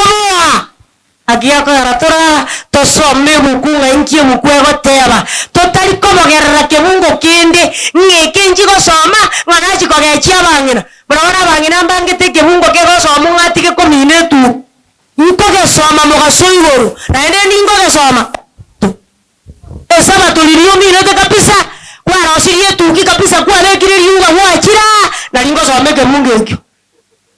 Agiakogera tora tosome ebuku ng'a inki ebuku egoteba, totari kobogerera kebungo kende, ng'a eke inchi gosoma, ng'a nachi kogechia abang'ina. Buna bono abang'ina mbangete ekebungo kegosomwa ng'a atige komina etuko. Nkogesoma mogaso igoro, naende ninkogesoma tu. Esabato riria ominete kabisa, kwarosirie etuki kabisa, kwabekire riuga gwachire aa, nari ngosoma ekebungo ekio.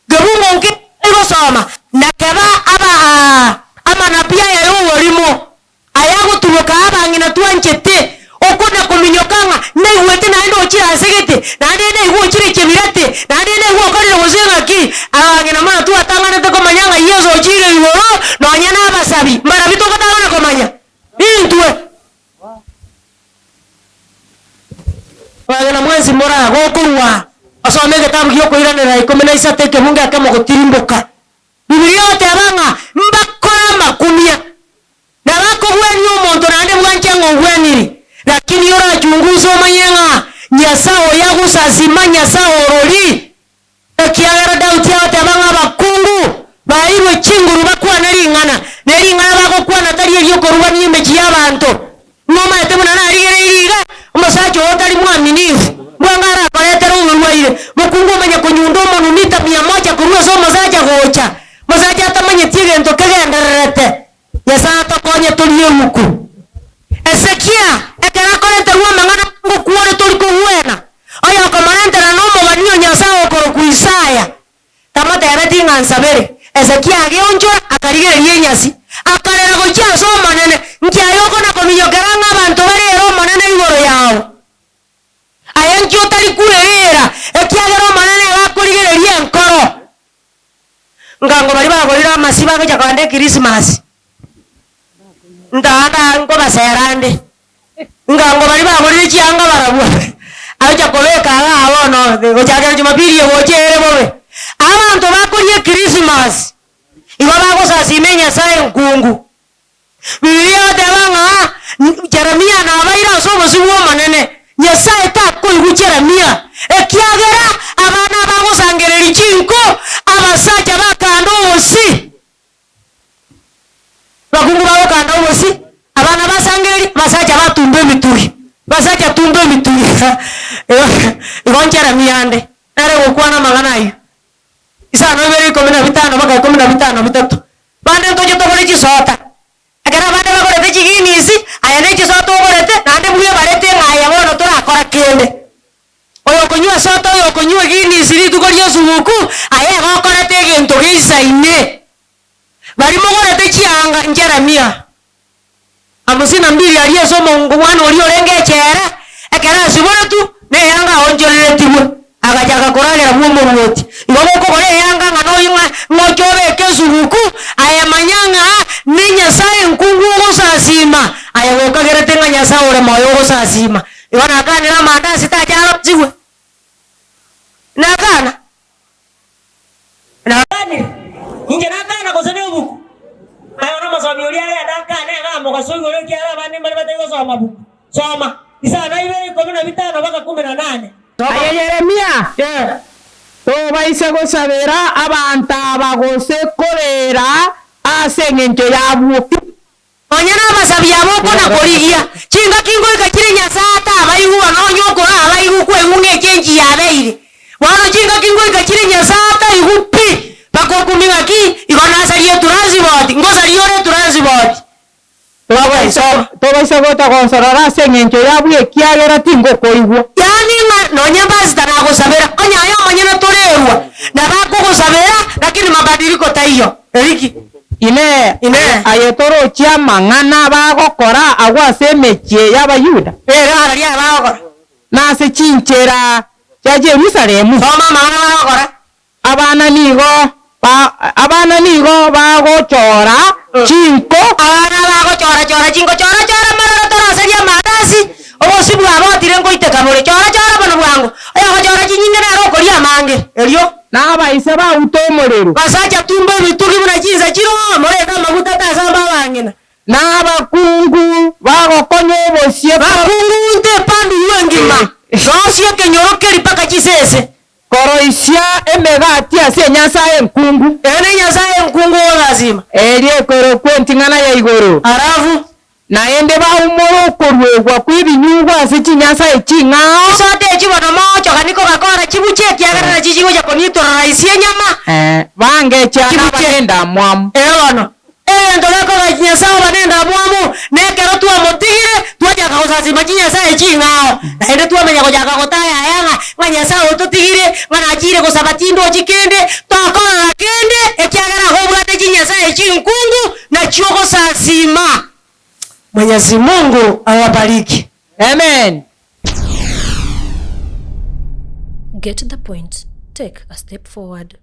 Kebungo nki gosoma, na keba aba aa amanabii aya y'oborimo, ayagotuboka abang'ina twanchete, okona kominyoka ng'a naigwete naende ochire ase gete, naende naigwe ochire chebirate, naende naigwe okorire gose ng'aki. Abang'ina mono twatang'anete komanya ng'a Yeso ochire igoro, nonya nabasabi, mbarabwo togotang'ana komanya? Intwe. Abageni mwensi more aa, gokorwa osome egetabu gi'okoiranerera 13 ekebungo ekemo gotirimboka. Bibilia egoteba ng'a mbakore amakumia, na bakogwenia omonto naende bwanche ng'a ogweniri, lakini orachunguse omanye ng'a Nyasae oyo agosasima Nyasae orori. Ekiagera Daudi agoteba ng'a abakungu baeirwe chinguru bakwane ring'ana, ne ring'ana bagokwana tari eri'okorwania emechie y'abanto. Nomaete buna narigereirie iga, omosacha oo tari mwaminifu, mbwango arakoretere oborwaire. Mokungu omanye konyunda omonwa mita mia moja korwa ase omosacha gocha, mosacha atamanyeti egento kegendererete. Nyasae atokonye torie ebuku. Hezekia ekero akorenterwa amang'ana ngokwore tori kogwena, oyokomorentera nomobani o Nyasae okorokwa Isaya, tamotebeti ng'a nsabere. Hezekia ageonchora, akarigereria enyasi, akarera gochia ase Omonene, Nki aye okona-kominyokera ng'a abanto barere Omonene igoro yao? Aye nki otari kweera, ekiagera Omonene iga akorigereria enkoro? Ngango baria bagorire amasi bagocha kogenda ekirisimasi, ntaanda nkobasera ande, ngango baria bagorire chianga barabwo agocha kobeka igaa bono gochakera jumapili egocha ere bobe. Abanto bakoria ekirisimasi, igo bagosasima enyasae enkungu. Bibilia egoteba ng'a Jeremia nabaire ase obosio bw'Omonene, Nyasae takoigwa Jeremia, ekiagera abana abagosangereria chinko, abasacha bakanda obosi, abakungu bagokanda obosi, abana basangereria, abasacha batumba emitugi, abasacha tumba emitugi igo Jeremia ande nere gokwana amang'ana ayio. Isano ibere ikomi na bitano mpaka ikomi na bitano bitato. Bande ntoche togore chisota. Ekero abande bagorete chiginisi, aye ne chisota ogorete, naende bwebarete ng'a aye bono torakora kende. Oyo okonywa esota oyo okonywa eginisi rituko ria esuguku, aye igo okorete egento geisaine. Baria mogorete chianga, Njeremia. Hamsini na mbili aria ase omongwana oria orenge echela, ekero asiboretwe, neyanga aonchoreretigwe, agachaka koragera bw'omoruoti. Igo gokogora eyanga ng'a noyo ng'a ng'oche obeke esuguku, aye manya ng'a ne Nyasae enkungu ogosasiima, aye gokagerete ng'a Nyasae ore moyo ogosasiima. Igo nakanire amandasi tacha arosigwe? Nakana. Nakanire, inche nakana gose nebuku? Aye bono omosomi oria agende akane iga amogaso igoro ekiagera abande mbare batari gosoma buku. Soma, isano ibere ikomi na bitano mpaka kumi na nane. Aye Yeremia, tobaisa gosabera abanto aba gose koreera ase engencho y'abwo. Nonya nabasabi aba okona-korigia, chingaki ngoika chire Nyasae atabaigwa, nonya okorabaigwe kwaigwa ng'a echenchi yabeire. Bono chingaki ngoika chire Nyasae ataigwe pi, bakokumia ng'aki, igo nasarie eturansiboti, ngosaria ore eturansiboti. Tobaisa gocha gonsorora ase engencho yabwo ekiagera tingokoigwa. Yaani ng'a nonya pastor nagosabera, onye aye omonyene torerwa, nabo akogosabera, lakini mabadiliko taiyo. Eriki. Inee! Inee! Aye torochi amang'ana bagokora agwo ase emechie y'Abayuda? Ere arari aya bagokora. Na ase chinchera chia Yerusalemu? Soma amang'ana bagokora. Abana nigo ba abana nigo bagochora chinko. Abana bagochora-chora chinko, chora-chora maroro toroserie amandasi, obosio bwabotire nkoiteka bore, chora-chora bono bwango, oyogochora chinyinge nere okoria amange. Erio. Na abaise baute omorero. Basacha tumba ebitugi buna chinsa chiroo, morente amaguta atasamba abang'ina. Na abakungu bagokonya obosie. Bakungu unte epandu y'engima, rosia ekenyoro keria mpaka chisese. Koroisia emegati ase enyasae enkungu. Eye nenyasae enkungu ogosasiima. Eria ekorokwa enting'ana ya igoro. Alafu. Naende baumore okoruegwa kw'ebinyugwa ase chinyasae ching'ao. Chisote echi bono mogochoka nikogakora chibuche, ekiagera nachio chigocha konitorora-isia enyama. Bangeche Chibuche. nabare endamwamu. Ee bono, egento gekogacha Nyasae oba nendamwamu, nekero twamotigire, twachaka gosasima chinyasae ching'ao, naende twamanya gochaka gotayaya ng'a ng'a Nyasae ototigire, ng'a nachire gosaba tindochi kende, tokorora kende, ekiagera igo obwate chinyasae chinkungu, nachio ogosasima. Mwenyezi Mungu awabariki. Amen. Get the point, take a step forward.